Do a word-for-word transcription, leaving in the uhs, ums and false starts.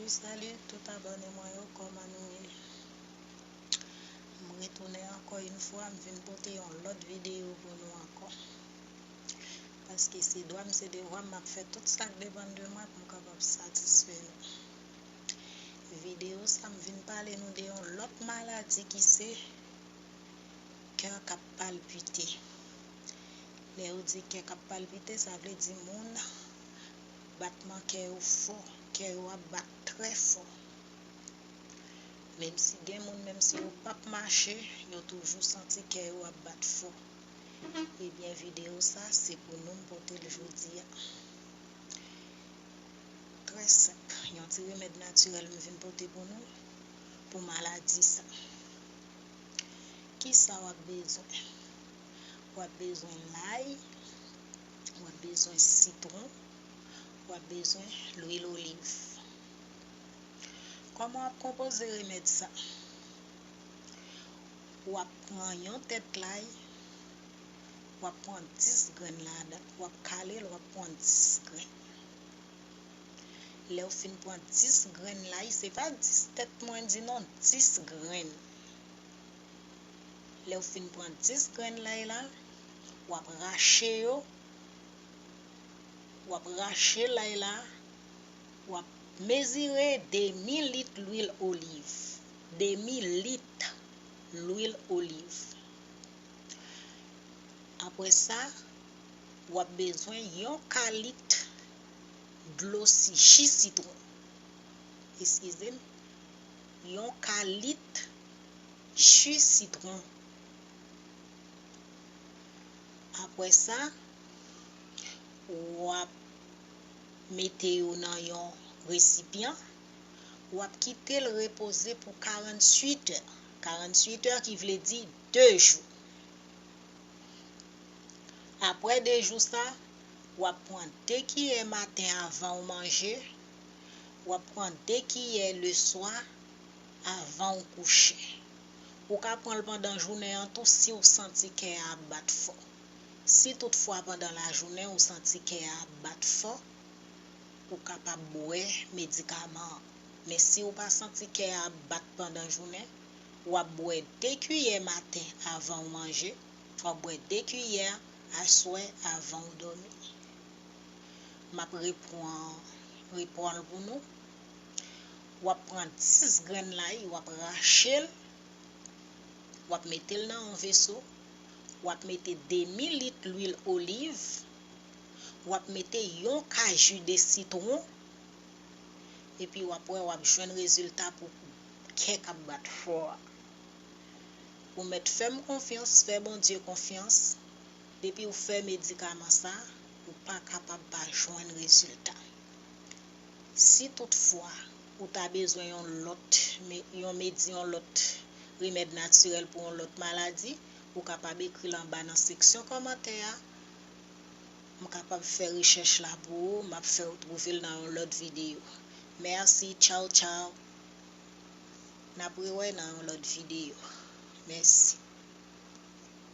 Salut tout abòne mwen yo, kòman nou ye? M retounen ankò yon fwa, m vin pote yon lòt videyo pou nou ankò. Paske se dwa m, se devwa m, m ap fè tout sa k depann de mwen pou m kapab satisfè nou. Videyo sa, m vin pale nou de yon lòt maladi ki se kè k ap palpite. Lè yo di kè k ap palpite, sa vle di moun, batman kè yo fò, kè yo ap bat trè fò. Menm si gen moun, menm si yo p ap mache, yo toujou santi kè yo ap bat fò. Ebyen, videyo sa, se pou nou m pote l jodi a. Trè senp, yon ti remèd natirèl m vin pote pou nou, pou maladi sa. Kisa w ap bezwen? W ap bezwen lay, w ap bezwen sitwon, w ap bezwen lwil oliv. Kòman w ap konpoze remèd sa? W ap pran yon tèt lay, w ap pran dis grenn ladan, w ap kale l, w ap pran dis grenn. Lè w fin pran dis grenn lay, se pa dis tèt mwen di non, dis grenn. Lè w fin pran dis grenn lay la, w ap rache yo, w ap rache lay la, w ap mezire demi lit lwil oliv. Demi lit lwil oliv. Apre sa, w ap bezwen yon kalit dlo si, ji sitwon. Eskize m. Yon kalit ji sitwon. Apre sa, w ap mete yo nan yon resipyan. W ap kite l repoze pou karanntuit è. Karanntuit è ki vle di de jou. Apre de jou sa, w ap pran de kiyè maten avan w manje, w ap pran de kiyè leswa avan w kouche. Ou ka pran l pandan jounen an tou si w santi kè a ap bat fò. Si toutfwa pandan lajounen ou santi kè a ap bat fò, ou kapab bwè medikaman an. Men si w pa santi kè a ap bat pandan jounen, w ap bwè de kiyè maten avan w manje, w ap bwè de kiyè aswè avan w dòmi. M ap repran, repran l pou nou. W ap pran dis grenn lay, w ap rache l, w ap mete l nan yon veso, w ap mete demi lit lwil oliv, w ap mete yon ka ji de sitwon, epi w ap wè w ap jwenn rezilta pou kè k ap bat fò a. Ou mèt fè m konfyans, fè Bondye konfyans, depi w fè medikaman sa, ou pa kapab pa jwenn rezilta. Si toutfwa ou ta bezwen yon lòt, me- yon medi- yon lòt remèd natirèl pou yon lòt maladi, ou kapab ekri l anba nan seksyon kòmantè a. M kapab fè rechèch la pou ou, m ap fè w twouve l nan yon lòt videyo. Mèsi, tchaw, tchaw. N ap rewè nan yon lòt videyo. Mèsi.